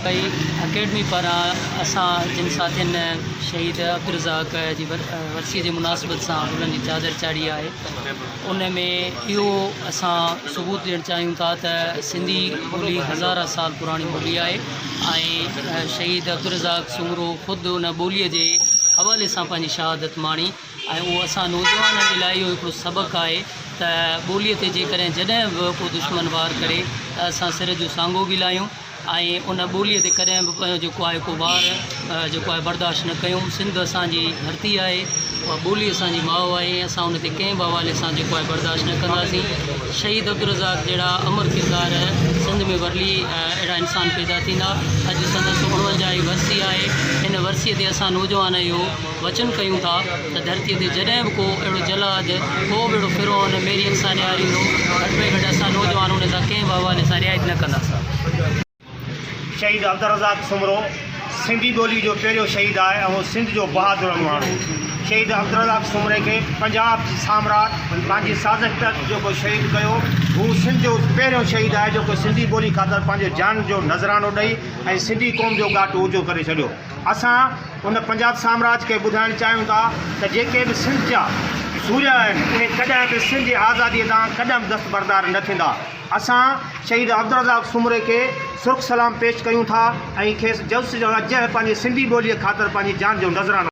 ڪئي. اڪيڊمي پاران اسان جن ساٿين شهيد عبدالرزاق جي ورسي جي مناسبت سان گلن جي چادر چاڙهي آهي ان ۾ اهو اسان ثبوت ڏيڻ چاهيون ٿا ته سنڌي ٻولي هزارها سال پراڻي ٻولي آهي ۽ شهيد عبدالرزاق سومرو خود ان ٻوليء جي حوالي سان پنهنجي شهادت ماڻي ۽ اهو اسان نوجوانن جي لاء اهو هڪڙو سبق آهي ته ٻوليء تي جيڪڏهن جڏهن به ڪو دشمن وار ڪري ته اسان سر جو سانگو به لاهيون ۽ ان ٻوليء تي ڪڏهن به جيڪو آهي ڪو وار جيڪو آهي برداشت نه ڪيون. سنڌ اسان جي ڌرتي آهي، اها ٻولي اسان جي ماء آهي ۽ اسان ان تي ڪنهن به حوالي سان جيڪو آهي برداشت نه ڪنداسين. شهيد عبدالرزاق جهڙا امر ڪردار سنڌ ۾ ورلي اهڙا انسان پيدا ٿيندا. اڄ سندس اڻونجاهين ورسي آهي. ان ورسيء تي اسان نوجوان اهو وچن ڪيون ٿا ته ڌرتيء تي جڏهن به ڪو اهڙو جلاد، ڪو به اهڙو فرعون ميرين سان نهاريندو، گهٽ ۾ گهٽ اسان نوجوان ان سان ڪنهن به حوالي سان رعايت نه ڪنداسين. شهيد عبدالرزاق سومرو سنڌي ٻولي جو پهريون شهيد آهي ۽ هو سنڌ جو بهادر اڳواڻ هو. شهيد عبدالرزاق سومري کي پنجاب جي سامراج پنهنجي سازش تحت جيڪو شهيد ڪيو، هو سنڌ جو پهريون شهيد آهي جيڪو سنڌي ٻولي خاطر پنهنجو جان جو نذرانو ڏئي ۽ سنڌي قوم جو ڳاٽ اوچو ڪري ڇڏيو. اسان ان پنجاب سامراج کي ٻڌائڻ چاهيون ٿا ته جيڪي به سنڌ جا سورهيه آهن اهي ڪڏهن به سنڌ جي آزادي تان ڪڏهن به دستبردار نه ٿيندا. اسان شهيد عبدالرزاق سومري کي سرخ سلام پيش ڪيون ٿا ۽ کيس جس جنهن پنهنجي سنڌي ٻوليء خاطر پنهنجي جان جو نذرانو.